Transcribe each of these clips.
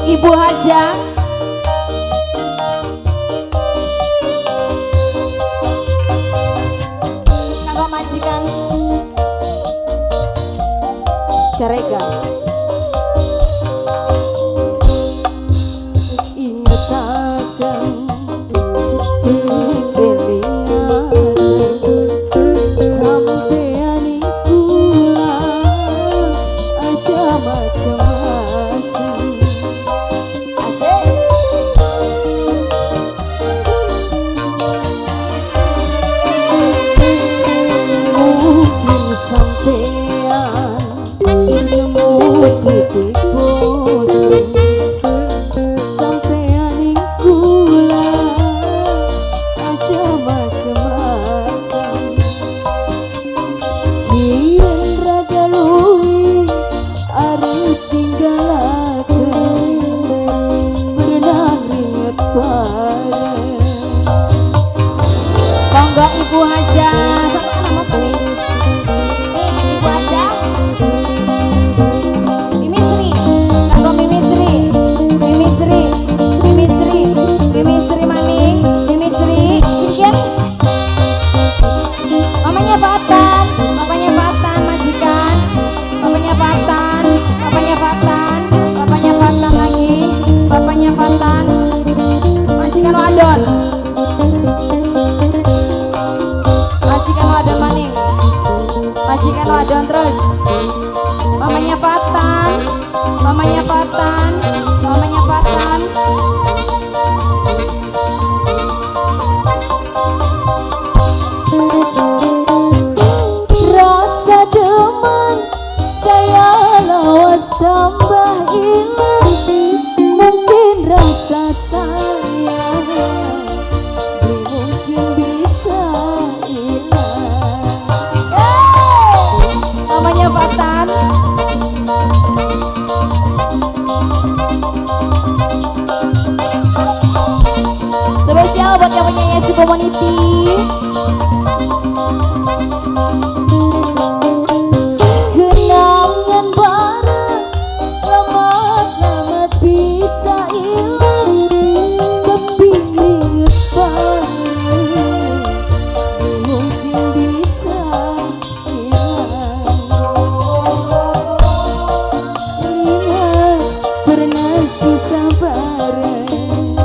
Ibu Haja. Kanggo majikan Carega. Ingetaken sampeyan iku aja macem-macem. Asik. Mungkin sampeyan nemu titik bosen, sampeyan iku aja macem-macem. Kian rada luwih arep tinggalaken, pernah ringet bareng. Monggo Ibu Haja. Siapa nama kali? Nih, Ibu Haja. Mimi Sri. Kanggo Mimi Sri. Mimi Sri. Mimi Sri. Mimi Sri maning. Mimi Sri. Sini. Mamanya Fatan, papanya Fatan majikan. Papanya Fatan, papanya Fatan, papanya Fatan lagi, papanya Fatan. Majikan wadon. Majikan wadon maning. Majikan wadon terus. Mamanya Fatan, mamanya Fatan, mamanya Fatan. Rasa demen saya lawas tambah ilang, mungkin rasa sayang mungkin bisa hilang. Mamanya Fatan. Spesial buat yang punya Yesi Community. Kenangan bareng lama-lama bisa hilang, tapi inget bareng mungkin bisa hilang. Ingat pernah susah bareng,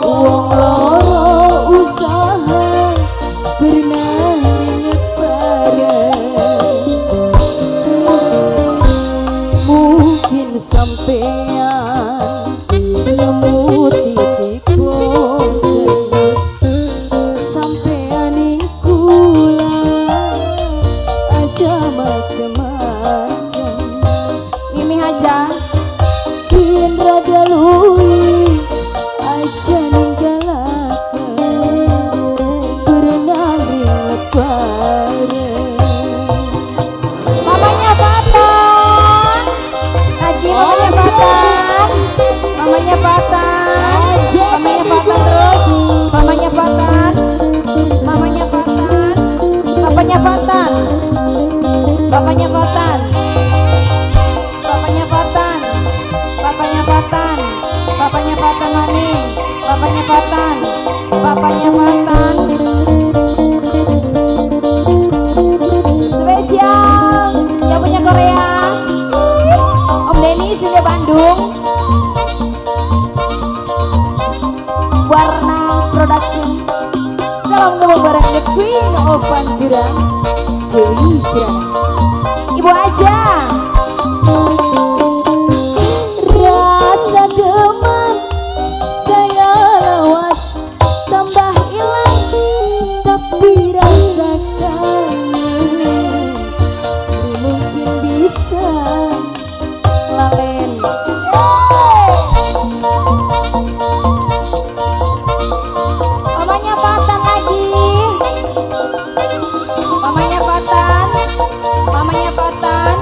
wong loro usaha pernah ringet bareng. Mungkin sampean nemu titik bosen, sampean iku aja macem-macem. Mimi Haja. Kian rada luwih aja ninggalaken, pernah ringet bareng. Mamanya Fatan. Lagi mamanya Fatan. Mamanya Fatan. Mamanya Fatan terus. Mamanya Fatan. Mamanya Fatan. Papanya Fatan. Bapaknya Fatan. Bapaknya Fatan. Bapaknya Fatan. Bapaknya Fatan maning. Bapaknya Fatan. Bapaknya Fatan. Spesial yang punya Korea. Om Denny sini Bandung. Warna Production. Salam ngomong bareng The Queen of Pantura, Dewi Kirana. Ibu aja. Rasa demen saya lawas tambah hilang, tapi rasa kangen mungkin bisa Lalen. Mamanya Fatan lagi. Mamanya Fatan. Mamanya Fatan.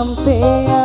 Sampean.